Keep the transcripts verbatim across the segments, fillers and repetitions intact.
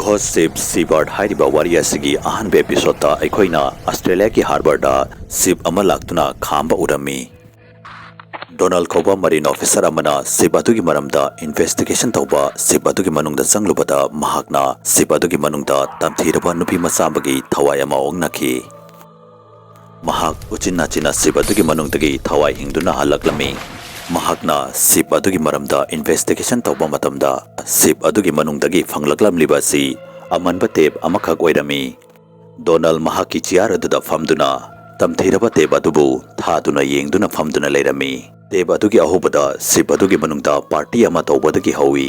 Host shift ꯁꯤꯕꯥꯔꯠ ꯍꯥꯏꯔꯤꯕ ꯋꯥꯔꯤ ꯑꯁꯤꯒꯤ ꯑꯍꯥꯟꯕ ꯑꯦꯄꯤꯁꯣꯗꯇ ꯑꯩꯈꯣꯏꯅ ꯑꯁꯇ꯭ꯔꯦꯂꯤꯌꯥꯒꯤ ꯍꯥꯔꯕꯔꯗ ꯁꯤꯞ ꯑꯃ ꯂꯥꯛꯇꯨꯅ ꯈꯥꯝꯕ ꯎꯔꯝꯃꯤ꯫ ꯗꯣꯅꯥꯜ ꯀꯧꯕ ꯃꯔꯤꯟ ꯑꯣꯐꯤꯁꯔ ꯑꯃꯅ ꯁꯤꯞ ꯑꯗꯨꯒꯤ ꯃꯔꯝꯗ ꯏꯟꯚꯦꯁꯇꯤꯒꯦꯁꯟ ꯇꯧꯕ ꯁꯤꯞ ꯑꯗꯨꯒꯤ ꯃꯅꯨꯡꯗ ꯆꯪꯂꯨꯕꯗ ꯃꯍꯥꯛꯅ ꯁꯤꯞ ꯑꯗꯨꯒꯤ ꯃꯅꯨꯡꯗ ꯇꯝꯊꯤꯔꯕ ꯅꯨꯄꯤ ꯃꯆꯥ ꯑꯃꯒꯤ ꯊꯋꯥꯏ ꯑꯃ ꯑꯣꯛꯅꯈꯤ꯫ ꯃꯍꯥꯛ ꯎꯆꯤꯟ ꯅꯥꯆꯤꯟꯅ ꯁꯤꯞ ꯑꯗꯨꯒꯤ ꯃꯅꯨꯡꯗꯒꯤ ꯊꯋꯥꯏ ꯍꯤꯡꯗꯨꯅ ꯍꯜꯂꯛꯂꯝꯃꯤ꯫ ꯃꯍꯥꯛꯅ ꯁꯤꯞ ꯑꯗꯨꯒꯤ ꯃꯔꯝꯗ ꯏꯟꯚꯦꯁꯇꯤꯒꯦꯁꯟ ꯇꯧꯕ ꯃꯇꯝꯗ ꯁꯤꯞ ꯑꯗꯨꯒꯤ ꯃꯅꯨꯡꯗꯒꯤ ꯐꯪꯂꯛꯂꯝꯂꯤꯕ ꯑꯁꯤ ꯑꯃꯟꯕ ꯇꯦꯞ ꯑꯃꯈꯛ ꯑꯣꯏꯔꯝꯃꯤ꯫ ꯗꯣꯅꯥꯜ ꯃꯍꯥꯛꯀꯤ ꯆꯤꯌꯥꯔ ꯑꯗꯨꯗ ꯐꯝꯗꯨꯅ ꯇꯝꯊꯤꯔꯕ ꯇꯦꯞ ꯑꯗꯨꯕꯨ ꯊꯥꯗꯨꯅ ꯌꯦꯡꯗꯨꯅ ꯐꯝꯗꯨꯅ ꯂꯩꯔꯝꯃꯤ꯫ ꯇꯦꯞ ꯑꯗꯨꯒꯤ ꯑꯍꯧꯕꯗ ꯁꯤꯞ ꯑꯗꯨꯒꯤ ꯃꯅꯨꯡꯗ ꯄꯥꯔꯇꯤ ꯑꯃ ꯇꯧꯕꯗꯒꯤ ꯍꯧꯏ꯫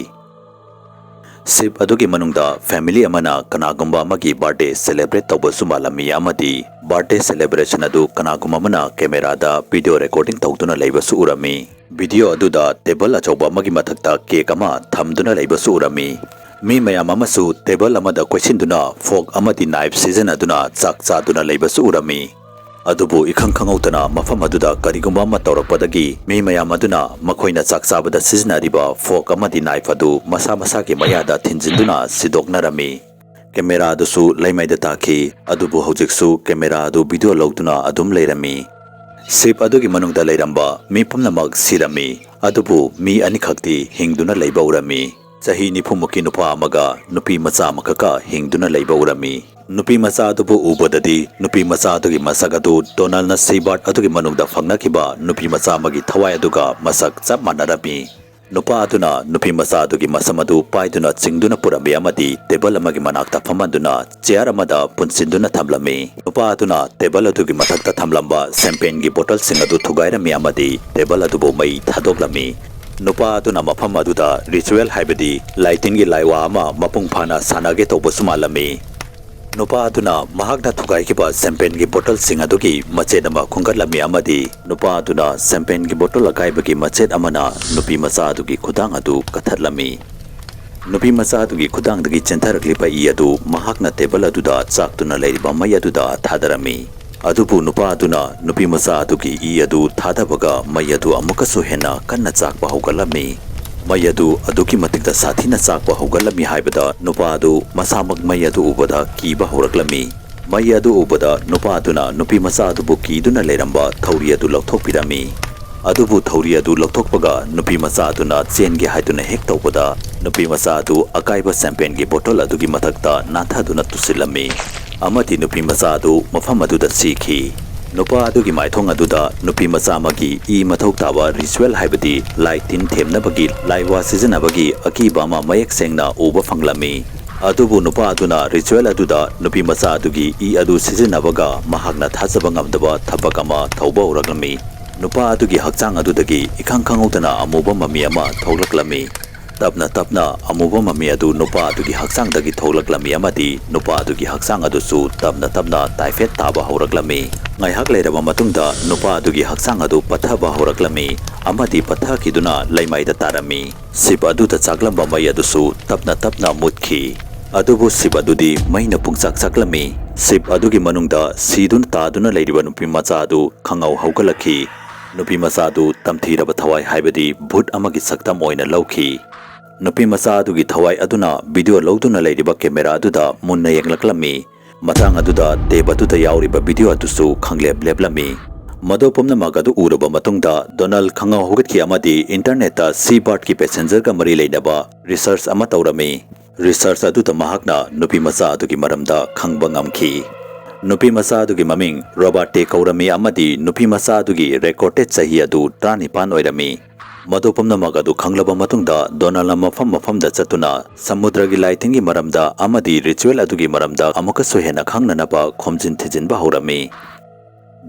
ꯁꯤꯞ ꯑꯗꯨꯒꯤ ꯃꯅꯨꯡꯗ ꯐꯦꯃꯤꯂꯤ ꯑꯃꯅ ꯀꯅꯥꯒꯨꯝꯕ ꯑꯃꯒꯤ ꯕꯥꯔꯗꯦ ꯁꯦꯂꯦꯕ꯭ꯔꯦꯠ ꯇꯧꯕꯁꯨ ꯃꯥꯜꯂꯝꯃꯤ ꯑꯃꯗꯤ ꯕꯥꯔꯗꯦ ꯁꯦꯂꯦꯕ꯭ꯔꯦꯁꯟ ꯑꯗꯨ ꯀꯅꯥꯒꯨꯝꯕ ꯑꯃꯅ ꯀꯦꯃꯦꯔꯥꯗ ꯚꯤꯗꯤꯑꯣ ꯔꯦꯀꯣꯔꯗꯤꯡ ꯇꯧꯗꯨꯅ ꯂꯩꯕꯁꯨ ꯎꯔꯝꯃꯤ꯫ ꯚꯤꯗꯤꯑꯣ ꯑꯗꯨꯗ ꯇꯦꯕꯜ ꯑꯆꯧꯕ ꯑꯃꯒꯤ ꯃꯊꯛꯇ ꯀꯦꯛ ꯑꯃ ꯊꯝꯗꯨꯅ ꯂꯩꯕꯁꯨ ꯎꯔꯝꯃꯤ꯫ ꯃꯤ ꯃꯌꯥꯝ ꯑꯃꯁꯨ ꯇꯦꯕꯜ ꯑꯃꯗ ꯀꯣꯏꯁꯤꯟꯗꯨꯅ ꯐꯣꯔꯛ ꯑꯃꯗꯤ ꯅꯥꯏꯐ ꯁꯤꯖꯤꯟꯅꯗꯨꯅ ꯆꯥꯛ ꯆꯥꯗꯨꯅ ꯂꯩꯕꯁꯨ ꯎꯔꯝꯃꯤ꯫ ꯑꯗꯨꯕꯨ ꯏꯈꯪ ꯈꯪꯍꯧꯗꯅ ꯃꯐꯝ ꯑꯗꯨꯗ ꯀꯔꯤꯒꯨꯝꯕ ꯑꯃ ꯇꯧꯔꯛꯄꯗꯒꯤ ꯃꯤ ꯃꯌꯥꯝ ꯑꯗꯨꯅ ꯃꯈꯣꯏꯅ ꯆꯥꯛ ꯆꯥꯕꯗ ꯁꯤꯖꯤꯟꯅꯔꯤꯕ ꯐꯣꯔꯛ ꯑꯃꯗꯤ ꯅꯥꯏꯐ ꯑꯗꯨ ꯃꯁꯥ ꯃꯁꯥꯒꯤ ꯃꯌꯥꯗ ꯊꯤꯟꯖꯤꯟꯗꯨꯅ ꯁꯤꯗꯣꯛꯅꯔꯝꯃꯤ꯫ ꯀꯦꯃꯦꯔꯥ ꯑꯗꯨꯁꯨ ꯂꯩꯃꯥꯏꯗ ꯇꯥꯈꯤ, ꯑꯗꯨꯕꯨ ꯍꯧꯖꯤꯛꯁꯨ ꯀꯦꯃꯦꯔꯥ ꯑꯗꯨ ꯚꯤꯗꯤꯑꯣ ꯂꯧꯗꯨꯅ ꯑꯗꯨꯝ ꯂꯩꯔꯝꯃꯤ꯫ ꯁꯤꯞ ꯑꯗꯨꯒꯤ ꯃꯅꯨꯡꯗ ꯂꯩꯔꯝꯕ ꯃꯤ ꯄꯨꯝꯅꯃꯛ ꯁꯤꯔꯝꯃꯤ, ꯑꯗꯨꯕꯨ ꯃꯤ ꯑꯅꯤꯈꯛꯇꯤ ꯍꯤꯡꯗꯨꯅ ꯂꯩꯕ ꯎꯔꯝꯃꯤ꯫ ꯆꯍꯤ ꯅꯤꯐꯨꯃꯨꯛꯀꯤ ꯅꯨꯄꯥ ꯑꯃꯒ ꯅꯨꯄꯤ ꯃꯆꯥ ꯑꯃꯈꯛꯀ ꯍꯤꯡꯗꯨꯅ ꯂꯩꯕ ꯎꯔꯝꯃꯤ꯫ ꯅꯨꯄꯤ ꯃꯆꯥ ꯑꯗꯨꯕꯨ ꯎꯕꯗꯗꯤ ꯅꯨꯄꯤ ꯃꯆꯥ ꯑꯗꯨꯒꯤ ꯃꯁꯛ ꯑꯗꯨ ꯗꯣꯅꯥꯜꯅ ꯁꯤꯕꯥꯔꯠ ꯑꯗꯨꯒꯤ ꯃꯅꯨꯡꯗ ꯐꯪꯅꯈꯤꯕ ꯅꯨꯄꯤ ꯃꯆꯥ ꯑꯃꯒꯤ ꯊꯋꯥꯏ ꯑꯗꯨꯒ ꯃꯁꯛ ꯆꯞ ꯃꯥꯟꯅꯔꯝꯃꯤ꯫ ꯅꯨꯄꯥ ꯑꯗꯨꯅ ꯅꯨꯄꯤ ꯃꯆꯥ ꯑꯗꯨꯒꯤ ꯃꯁꯝ ꯑꯗꯨ ꯄꯥꯏꯗꯨꯅ ꯆꯤꯡꯗꯨꯅ ꯄꯨꯔꯝꯃꯤ ꯑꯃꯗꯤ ꯇꯦꯕꯜ ꯑꯃꯒꯤ ꯃꯅꯥꯛꯇ ꯐꯝꯍꯟꯗꯨꯅ ꯆꯤꯌꯥꯔ ꯑꯃꯗ ꯄꯨꯟꯁꯤꯟꯗꯨꯅ ꯊꯝꯂꯝꯃꯤ꯫ ꯅꯨꯄꯥ ꯑꯗꯨꯅ ꯇꯦꯕꯜ ꯑꯗꯨꯒꯤ ꯃꯊꯛꯇ ꯊꯝꯂꯝꯕ ꯁꯦꯝꯄꯦꯟꯒꯤ ꯕꯣꯇꯜꯁꯤꯡ ꯑꯗꯨ ꯊꯨꯒꯥꯏꯔꯝꯃꯤ ꯑꯃꯗꯤ ꯇꯦꯕꯜ ꯑꯗꯨꯕꯨ ꯃꯩ ꯊꯥꯗꯣꯛꯂꯝꯃꯤ꯫ ꯅꯨꯄꯥ ꯑꯗꯨꯅ ꯃꯐꯝ ꯑꯗꯨꯗ ꯔꯤꯆꯨꯑꯦꯜ ꯍꯥꯏꯕꯗꯤ ꯂꯥꯏꯇꯤꯟꯒꯤ ꯂꯥꯏꯋꯥ ꯑꯃ ꯃꯄꯨꯡ ꯐꯥꯅ ꯁꯥꯟꯅꯒꯦ ꯇꯧꯕꯁꯨ ꯃꯥꯜꯂꯝꯃꯤ꯫ ꯅꯨꯄꯥ ꯑꯗꯨꯅ ꯃꯍꯥꯛꯅ ꯊꯨꯒꯥꯏꯈꯤꯕ ꯁꯦꯝꯄꯦꯟꯒꯤ ꯕꯣꯇꯜꯁꯤꯡ ꯑꯗꯨꯒꯤ ꯃꯆꯦꯠ ꯑꯃ ꯈꯨꯟꯒꯠꯂꯝꯃꯤ ꯑꯃꯗꯤ ꯅꯨꯄꯥ ꯑꯗꯨꯅ ꯁꯦꯝꯄꯦꯟꯒꯤ ꯕꯣꯇꯜ ꯑꯀꯥꯏꯕꯒꯤ ꯃꯆꯦꯠ ꯑꯃꯅ ꯅꯨꯄꯤ ꯃꯆꯥ ꯑꯗꯨꯒꯤ ꯈꯨꯗꯥꯡ ꯑꯗꯨ ꯀꯠꯊꯠꯂꯝꯃꯤ꯫ ꯅꯨꯄꯤ ꯃꯆꯥ ꯑꯗꯨꯒꯤ ꯈꯨꯗꯥꯡꯗꯒꯤ ꯆꯦꯟꯊꯔꯛꯂꯤꯕ ꯏ ꯑꯗꯨ ꯃꯍꯥꯛꯅ ꯇꯦꯕꯜ ꯑꯗꯨꯗ ꯆꯥꯛꯇꯨꯅ ꯂꯩꯔꯤꯕ ꯃꯩ ꯑꯗꯨꯗ ꯊꯥꯗꯔꯝꯃꯤ꯫ ꯑꯗꯨꯕꯨ ꯅꯨꯄꯥ ꯑꯗꯨꯅ ꯅꯨꯄꯤ ꯃꯆꯥ ꯑꯗꯨꯒꯤ ꯏ ꯑꯗꯨ ꯊꯥꯗꯕꯒ ꯃꯩ ꯑꯗꯨ ꯑꯃꯨꯛꯀꯁꯨ ꯍꯦꯟꯅ ꯀꯟꯅ ꯆꯥꯛꯄ ꯍꯧꯒꯠꯂꯝꯃꯤ꯫ ꯃꯩ ꯑꯗꯨ ꯑꯗꯨꯛꯀꯤ ꯃꯇꯤꯛꯇ ꯁꯥꯊꯤꯅ ꯆꯥꯛꯄ ꯍꯧꯒꯠꯂꯝꯃꯤ ꯍꯥꯏꯕꯗ ꯅꯨꯄꯥ ꯑꯗꯨ ꯃꯁꯥꯃꯛ ꯃꯩ ꯑꯗꯨ ꯎꯕꯗ ꯀꯤꯕ ꯍꯧꯔꯛꯂꯝꯃꯤ꯫ ꯃꯩ ꯑꯗꯨ ꯎꯕꯗ ꯅꯨꯄꯥ ꯑꯗꯨꯅ ꯅꯨꯄꯤ ꯃꯆꯥ ꯑꯗꯨꯕꯨ ꯀꯤꯗꯨꯅ ꯂꯩꯔꯝꯕ ꯊꯧꯔꯤ ꯑꯗꯨ ꯂꯧꯊꯣꯛꯄꯤꯔꯝꯃꯤ꯫ ꯑꯗꯨꯕꯨ ꯊꯧꯔꯤ ꯑꯗꯨ ꯂꯧꯊꯣꯛꯄꯒ ꯅꯨꯄꯤ ꯃꯆꯥ ꯑꯗꯨꯅ ꯆꯦꯟꯒꯦ ꯍꯥꯏꯗꯨꯅ ꯍꯦꯛ ꯇꯧꯕꯗ ꯅꯨꯄꯤ ꯃꯆꯥ ꯑꯗꯨ ꯑꯀꯥꯏꯕ ꯁꯦꯝꯄꯦꯟꯒꯤ ꯕꯣꯇꯜ ꯑꯗꯨꯒꯤ ꯃꯊꯛꯇ ꯅꯥꯟꯊꯗꯨꯅ ꯇꯨꯁꯤꯜꯂꯝꯃꯤ꯫ ꯑꯃꯗꯤ ꯅꯨꯄꯤ ꯃꯆꯥ ꯑꯗꯨ ꯃꯐꯝ ꯑꯗꯨꯗ ꯁꯤꯈꯤ꯫ ꯅꯨꯄꯥ ꯑꯗꯨꯒꯤ ꯃꯥꯏꯊꯣꯡ ꯑꯗꯨꯗ ꯅꯨꯄꯤ ꯃꯆꯥ ꯑꯃꯒꯤ ꯏ ꯃꯊꯧ ꯇꯥꯕ ꯔꯤꯆꯨꯋꯦꯜ ꯍꯥꯏꯕꯗꯤ ꯂꯥꯏ ꯇꯤꯟ ꯊꯦꯝꯅꯕꯒꯤ ꯂꯥꯏꯋꯥ ꯁꯤꯖꯤꯟꯅꯕꯒꯤ ꯑꯀꯤꯕ ꯑꯃ ꯃꯌꯦꯛ ꯁꯦꯡꯅ ꯎꯕ ꯐꯪꯂꯝꯃꯤ꯫ ꯑꯗꯨꯕꯨ ꯅꯨꯄꯥ ꯑꯗꯨꯅ ꯔꯤꯆꯨꯋꯦꯜ ꯑꯗꯨꯗ ꯅꯨꯄꯤ ꯃꯆꯥ ꯑꯗꯨꯒꯤ ꯏ ꯑꯗꯨ ꯁꯤꯖꯤꯟꯅꯕꯒ ꯃꯍꯥꯛꯅ ꯊꯥꯖꯕ ꯉꯝꯗꯕ ꯊꯕꯛ ꯑꯃ ꯇꯧꯕ ꯍꯧꯔꯛꯂꯝꯃꯤ꯫ ꯅꯨꯄꯥ ꯑꯗꯨꯒꯤ ꯍꯛꯆꯥꯡ ꯑꯗꯨꯗꯒꯤ ꯏꯈꯪ ꯈꯪꯍꯧꯗꯅ ꯑꯃꯨꯕ ꯃꯃꯤ ꯑꯃ ꯊꯣꯛꯂꯛꯂꯝꯃꯤ꯫ ꯇꯞꯅ ꯇꯞꯅ ꯑꯃꯨꯕ ꯃꯃꯤ ꯑꯗꯨ ꯅꯨꯄꯥ ꯑꯗꯨꯒꯤ ꯍꯛꯆꯥꯡꯗꯒꯤ ꯊꯣꯛꯂꯛꯂꯝꯃꯤ ꯑꯃꯗꯤ ꯅꯨꯄꯥ ꯑꯗꯨꯒꯤ ꯍꯛꯆꯥꯡ ꯑꯗꯨꯁꯨ ꯇꯞꯅ ꯇꯞꯅ ꯇꯥꯏꯐꯦꯠ ꯇꯥꯕ ꯍꯧꯔꯛꯂꯝꯃꯤ꯫ ꯉꯥꯏꯍꯥꯛ ꯂꯩꯔꯕ ꯃꯇꯨꯡꯗ ꯅꯨꯄꯥ ꯑꯗꯨꯒꯤ ꯍꯛꯆꯥꯡ ꯑꯗꯨ ꯄꯠꯊꯕ ꯍꯧꯔꯛꯂꯝꯃꯤ ꯑꯃꯗꯤ ꯄꯠꯊꯈꯤꯗꯨꯅ ꯂꯩꯃꯥꯏꯗ ꯇꯥꯔꯝꯃꯤ꯫ ꯁꯤꯞ ꯑꯗꯨꯗ ꯆꯥꯛꯂꯝꯕ ꯃꯩ ꯑꯗꯨꯁꯨ ꯇꯞꯅ ꯇꯞꯅ ꯃꯨꯠꯈꯤ꯫ ꯑꯗꯨꯕꯨ ꯁꯤꯞ ꯑꯗꯨꯗꯤ ꯃꯩꯅ ꯄꯨꯡꯆꯥꯛ ꯆꯥꯛꯂꯝꯃꯤ꯫ ꯁꯤꯞ ꯑꯗꯨꯒꯤ ꯃꯅꯨꯡꯗ ꯁꯤꯗꯨꯅ ꯇꯥꯗꯨꯅ ꯂꯩꯔꯤꯕ ꯅꯨꯄꯤ ꯃꯆꯥ ꯑꯗꯨ ꯈꯪꯍꯧ ꯍꯧꯒꯠꯂꯛꯈꯤ꯫ ꯅꯨꯄꯤ ꯃꯆꯥ ꯑꯗꯨ ꯇꯝꯊꯤꯔꯕ ꯊꯋꯥꯏ ꯍꯥꯏꯕꯗꯤ ꯚꯨꯠ ꯑꯃꯒꯤ ꯁꯛꯇꯝ ꯑꯣꯏꯅ ꯂꯧꯈꯤ꯫ ꯅꯨꯄꯤ ꯃꯆꯥ ꯑꯗꯨꯒꯤ ꯊꯋꯥꯏ ꯑꯗꯨꯅ ꯚꯤꯗꯤꯑꯣ ꯂꯧꯗꯨꯅ ꯂꯩꯔꯤꯕ ꯀꯦꯃꯦꯔꯥ ꯑꯗꯨꯗ ꯃꯨꯟꯅ ꯌꯦꯡꯂꯛꯂꯝꯃꯤ꯫ ꯃꯇꯥꯡ ꯑꯗꯨꯗ ꯇꯦꯞ ꯑꯗꯨꯗ ꯌꯥꯎꯔꯤꯕ ꯚꯤꯗꯤꯑꯣ ꯑꯗꯨꯁꯨ ꯈꯪꯂꯦꯞ ꯂꯦꯞꯂꯝꯃꯤ꯫ ꯃꯗꯨ ꯄꯨꯝꯅꯃꯛ ꯑꯗꯨ ꯎꯔꯕ ꯃꯇꯨꯡꯗ ꯗꯣꯅꯜ ꯈꯪꯍꯧ ꯍꯧꯒꯠꯈꯤ ꯑꯃꯗꯤ ꯏꯟꯇꯔꯅꯦꯠꯇ ꯁꯤ ꯕꯥꯔꯠꯀꯤ ꯄꯦꯁꯦꯟꯖꯔꯒ ꯃꯔꯤ ꯂꯩꯅꯕ ꯔꯤꯁꯔꯆ ꯑꯃ ꯇꯧꯔꯝꯃꯤ꯫ ꯔꯤꯁꯔꯆ ꯑꯗꯨꯗ ꯃꯍꯥꯛꯅ ꯅꯨꯄꯤ ꯃꯆꯥ ꯑꯗꯨꯒꯤ ꯃꯔꯝꯗ ꯈꯪꯕ ꯉꯝꯈꯤ꯫ ꯅꯨꯄꯤ ꯃꯆꯥ ꯑꯗꯨꯒꯤ ꯃꯃꯤꯡ ꯔꯣꯕꯥꯔꯇꯦ ꯀꯧꯔꯝꯃꯤ ꯑꯃꯗꯤ ꯅꯨꯄꯤ ꯃꯆꯥ ꯑꯗꯨꯒꯤ ꯔꯦꯀꯣꯔꯗꯦꯗ ꯆꯍꯤ ꯑꯗꯨ ꯇꯔꯥꯅꯤꯄꯥꯟ ꯑꯣꯏꯔꯝꯃꯤ꯫ ꯃꯗꯨ ꯄꯨꯝꯅꯃꯛ ꯑꯗꯨ ꯈꯪꯂꯕ ꯃꯇꯨꯡꯗ ꯗꯣꯅꯜꯅ ꯃꯐꯝ ꯃꯐꯝꯗ ꯆꯠꯇꯨꯅ ꯁꯃꯨꯗ꯭ꯔꯒꯤ ꯂꯥꯏꯇꯤꯟꯒꯤ ꯃꯔꯝꯗ ꯑꯃꯗꯤ ꯔꯤꯆꯨꯋꯦꯜ ꯑꯗꯨꯒꯤ ꯃꯔꯝꯗ ꯑꯃꯨꯛꯀꯁꯨ ꯍꯦꯟꯅ ꯈꯪꯅꯅꯕ ꯈꯣꯝꯖꯤꯟ ꯊꯤꯖꯤꯟꯕ ꯍꯧꯔꯝꯃꯤ꯫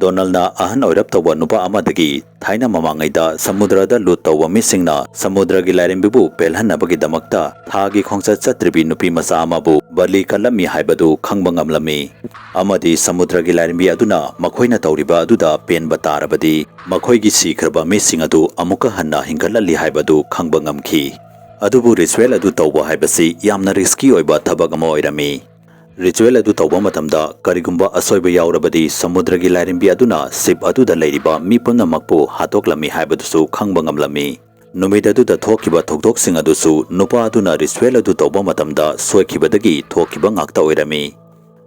ꯗꯣꯅꯜꯅ ꯑꯍꯟ ꯑꯣꯏꯔꯞ ꯇꯧꯕ ꯅꯨꯄꯥ ꯑꯃꯗꯒꯤ ꯊꯥꯏꯅ ꯃꯃꯥꯡꯉꯩꯗ ꯁꯃꯨꯗ꯭ꯔꯗ ꯂꯨꯠ ꯇꯧꯕ ꯃꯤꯁꯤꯡꯅ ꯁꯃꯨꯗ꯭ꯔꯒꯤ ꯂꯥꯏꯔꯦꯝꯕꯤꯕꯨ ꯄꯦꯜꯍꯟꯅꯕꯒꯤꯗꯃꯛꯇ ꯊꯥꯒꯤ ꯈꯣꯡꯆꯠ ꯆꯠꯇ꯭ꯔꯤꯕꯤ ꯅꯨꯄꯤ ꯃꯆꯥ ꯑꯃꯕꯨ ꯕꯂꯤ ꯀꯠꯂꯝꯃꯤ ꯍꯥꯏꯕꯗꯨ ꯈꯪꯕ ꯉꯝꯂꯝꯃꯤ꯫ ꯑꯃꯗꯤ ꯁꯃꯨꯗ꯭ꯔꯒꯤ ꯂꯥꯏꯔꯦꯝꯕꯤ ꯑꯗꯨꯅ ꯃꯈꯣꯏꯅ ꯇꯧꯔꯤꯕ ꯑꯗꯨꯗ ꯄꯦꯟꯕ ꯇꯥꯔꯕꯗꯤ ꯃꯈꯣꯏꯒꯤ ꯁꯤꯈ꯭ꯔꯕ ꯃꯤꯁꯤꯡ ꯑꯗꯨ ꯑꯃꯨꯛꯀ ꯍꯟꯅ ꯍꯤꯡꯒꯠꯍꯜꯂꯤ ꯍꯥꯏꯕꯗꯨ ꯈꯪꯕ ꯉꯝꯈꯤ꯫ ꯑꯗꯨꯕꯨ ꯔꯤꯆꯨꯋꯦꯜ ꯑꯗꯨ ꯇꯧꯕ ꯍꯥꯏꯕꯁꯤ ꯌꯥꯝꯅ ꯔꯤꯁꯀꯤ ꯑꯣꯏꯕ ꯊꯕꯛ ꯑꯃ ꯑꯣꯏꯔꯝꯃꯤ꯫ ꯔꯤꯆꯨꯋꯦꯜ ꯑꯗꯨ ꯇꯧꯕ ꯃꯇꯝꯗ ꯀꯔꯤꯒꯨꯝꯕ ꯑꯁꯣꯏꯕ ꯌꯥꯎꯔꯕꯗꯤ ꯁꯃꯨꯗ꯭ꯔꯒꯤ ꯂꯥꯏꯔꯦꯝꯕꯤ ꯑꯗꯨꯅ ꯁꯤꯞ ꯑꯗꯨꯗ ꯂꯩꯔꯤꯕ ꯃꯤ ꯄꯨꯝꯅꯃꯛꯄꯨ ꯍꯥꯠꯇꯣꯛꯂꯝꯃꯤ ꯍꯥꯏꯕꯗꯨꯁꯨ ꯈꯪꯕ ꯉꯝꯂꯝꯃꯤ꯫ ꯅꯨꯃꯤꯠ ꯑꯗꯨꯗ ꯊꯣꯛꯈꯤꯕ ꯊꯧꯗꯣꯛꯁꯤꯡ ꯑꯗꯨꯁꯨ ꯅꯨꯄꯥ ꯑꯗꯨꯅ ritual ꯑꯗꯨ ꯇꯧꯕ ꯃꯇꯝꯗ ꯁꯣꯏꯈꯤꯕꯗꯒꯤ ꯊꯣꯛꯈꯤꯕ ꯉꯥꯛꯇ ꯑꯣꯏꯔꯝꯃꯤ꯫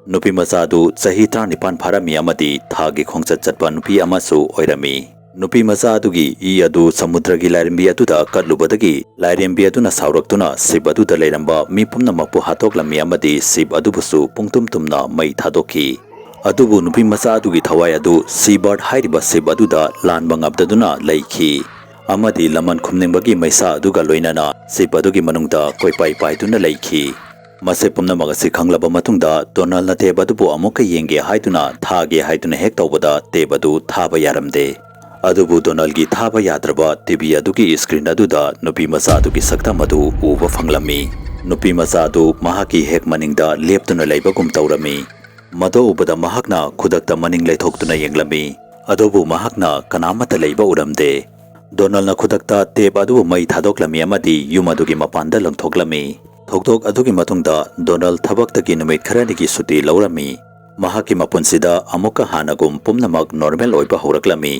ꯅꯨꯄꯤ ꯃꯆꯥ ꯑꯗꯨ ꯆꯍꯤ ꯇꯔꯥꯅꯤꯄꯥꯟ ꯐꯥꯔꯝꯃꯤ ꯑꯃꯗꯤ ꯊꯥꯒꯤ ꯈꯣꯡꯆꯠ ꯆꯠꯄ ꯅꯨꯄꯤ ꯑꯃꯁꯨ ꯑꯣꯏꯔꯝꯃꯤ꯫ ꯅꯨꯄꯤ ꯃꯆꯥ ꯑꯗꯨꯒꯤ ꯏ ꯑꯗꯨ ꯁꯃꯨꯗ꯭ꯔꯒꯤ ꯂꯥꯏꯔꯦꯝꯕꯤ ꯑꯗꯨꯗ ꯀꯠꯂꯨꯕꯗꯒꯤ ꯂꯥꯏꯔꯦꯝꯕꯤ ꯑꯗꯨꯅ ꯁꯥꯎꯔꯛꯇꯨꯅ ship ꯑꯗꯨꯗ ꯂꯩꯔꯝꯕ ꯃꯤ ꯄꯨꯝꯅꯃꯛꯄꯨ ꯍꯥꯠꯇꯣꯛꯂꯝꯃꯤ ꯑꯃꯗꯤ ship ꯑꯗꯨꯕꯨꯁꯨ ꯄꯨꯡꯇꯨꯝ ꯇꯨꯝꯅ ꯃꯩ ꯊꯥꯗꯣꯛꯈꯤ꯫ ꯑꯗꯨꯕꯨ ꯅꯨꯄꯤ ꯃꯆꯥ ꯑꯗꯨꯒꯤ ꯊꯋꯥꯏ ꯑꯗꯨ Seabird ꯍꯥꯏꯔꯤꯕ ship ꯑꯗꯨꯗ ꯂꯥꯟꯕ ꯉꯝꯗꯗꯨꯅ ꯂꯩꯈꯤ ꯑꯃꯗꯤ ꯂꯃꯟ ꯈꯨꯝꯅꯤꯡꯕꯒꯤ ꯃꯩꯁꯥ ꯑꯗꯨꯒ ꯂꯣꯏꯅꯅ ship ꯑꯗꯨꯒꯤ ꯃꯅꯨꯡꯗ ꯀꯣꯏꯄꯥꯏ ꯄꯥꯏꯗꯨꯅ ꯂꯩꯈꯤ꯫ ꯃꯁꯤ ꯄꯨꯝꯅꯃꯛ ꯑꯁꯤ ꯈꯪꯂꯕ ꯃꯇꯨꯡꯗ ꯗꯣꯅꯜꯅ tape ꯑꯗꯨꯕꯨ ꯑꯃꯨꯛꯀ ꯌꯦꯡꯒꯦ ꯍꯥꯏꯗꯨꯅ ꯊꯥꯒꯦ ꯍꯥꯏꯗꯨꯅ ꯍꯦꯛ ꯇꯧꯕꯗ tape ꯑꯗꯨ ꯊꯥꯕ ꯌꯥꯔꯝꯗꯦ꯫ ꯑꯗꯨꯕꯨ ꯗꯣꯅꯜꯒꯤ ꯊꯥꯕ ꯌꯥꯗ꯭ꯔꯕ TV ꯑꯗꯨꯒꯤ screen ꯑꯗꯨꯗ ꯅꯨꯄꯤ ꯃꯆꯥ ꯑꯗꯨꯒꯤ ꯁꯛꯇꯝ ꯑꯗꯨ ꯎꯕ ꯐꯪꯂꯝꯃꯤ꯫ ꯅꯨꯄꯤ ꯃꯆꯥ ꯑꯗꯨ ꯃꯍꯥꯛꯀꯤ ꯍꯦꯛ ꯃꯅꯤꯡꯗ ꯂꯦꯞꯇꯨꯅ ꯂꯩꯕꯒꯨꯝ ꯇꯧꯔꯝꯃꯤ꯫ ꯃꯗꯨ ꯎꯕꯗ ꯃꯍꯥꯛꯅ ꯈꯨꯗꯛꯇ ꯃꯅꯤꯡ ꯂꯩꯊꯣꯛꯇꯨꯅ ꯌꯦꯡꯂꯝꯃꯤ꯫ ꯑꯗꯨꯕꯨ ꯃꯍꯥꯛꯅ ꯀꯅꯥꯃꯠꯇ ꯂꯩꯕ ꯎꯔꯝꯗꯦ꯫ ꯗꯣꯅꯜꯅ ꯈꯨꯗꯛꯇ tape ꯑꯗꯨꯕꯨ ꯃꯩ ꯊꯥꯗꯣꯛꯂꯝꯃꯤ ꯑꯃꯗꯤ ꯌꯨꯝ ꯑꯗꯨꯒꯤ ꯃꯄꯥꯟꯗ ꯂꯪꯊꯣꯛꯂꯝꯃꯤ꯫ ꯊꯧꯗꯣꯛ ꯑꯗꯨꯒꯤ ꯃꯇꯨꯡꯗ ꯗꯣꯅꯜ ꯊꯕꯛꯇꯒꯤ ꯅꯨꯃꯤꯠ ꯈꯔꯅꯤꯒꯤ ꯁꯨꯇꯤ ꯂꯧꯔꯝꯃꯤ꯫ ꯃꯍꯥꯛꯀꯤ ꯃꯄꯨꯟꯁꯤꯗ ꯑꯃꯨꯛꯀ ꯍꯥꯟꯅꯒꯨꯝ ꯄꯨꯝꯅꯃꯛ normal ꯑꯣꯏꯕ ꯍꯧꯔꯛꯂꯝꯃꯤ꯫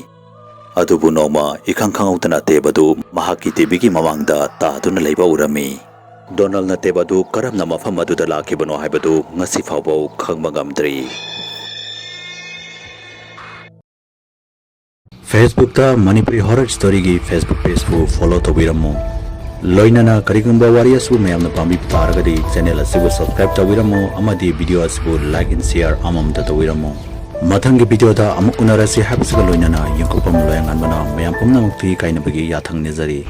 ꯑꯗꯨꯕꯨ ꯅꯣꯡꯃ ꯏꯈꯪ ꯈꯪꯍꯧꯗꯅ tape ꯑꯗꯨ ꯃꯍꯥꯛꯀꯤ TVꯒꯤ ꯃꯃꯥꯡꯗ ꯇꯥꯗꯨꯅ ꯂꯩꯕ ꯎꯔꯝꯃꯤ꯫ ꯗꯣꯅꯜꯅ tape ꯑꯗꯨ ꯀꯔꯝꯅ ꯃꯐꯝ ꯑꯗꯨꯗ ꯂꯥꯛꯈꯤꯕꯅꯣ ꯍꯥꯏꯕꯗꯨ ꯉꯁꯤ ꯐꯥꯎꯕ ꯈꯪꯕ ꯉꯝꯗ꯭ꯔꯤ꯫ Facebookꯇ Manipuri Horror Storyꯒꯤ Facebook pageꯄꯨ follow ꯇꯧꯕꯤꯔꯝꯃꯨ꯫ ꯂꯣꯏꯅꯅ ꯀꯔꯤꯒꯨꯝꯕ ꯋꯥꯔꯤ ꯑꯁꯤꯕꯨ ꯃꯌꯥꯝꯅ ꯄꯥꯝꯕꯤꯕ ꯇꯥꯔꯒꯗꯤ channel ꯑꯁꯤꯕꯨ subscribe ꯇꯧꯕꯤꯔꯝꯃꯨ ꯑꯃꯗꯤ video ꯑꯁꯤꯕꯨ like and share ꯑꯃꯃꯝꯇ ꯇꯧꯕꯤꯔꯝꯃꯨ꯫ ꯃꯊꯪꯒꯤ videoꯗ ꯑꯃꯨꯛ ꯎꯅꯔꯁꯤ ꯍꯥꯏꯕꯁꯤꯒ ꯂꯣꯏꯅꯅ ꯌꯦꯡꯊꯣꯛꯐꯝ ꯂꯣꯌꯥꯉꯥꯟꯕꯅ ꯃꯌꯥꯝ ꯄꯨꯝꯅꯃꯛꯇ ꯏꯀꯥꯏꯅꯕꯒꯤ ꯌꯥꯊꯪ ꯅꯤꯖꯔꯤ꯫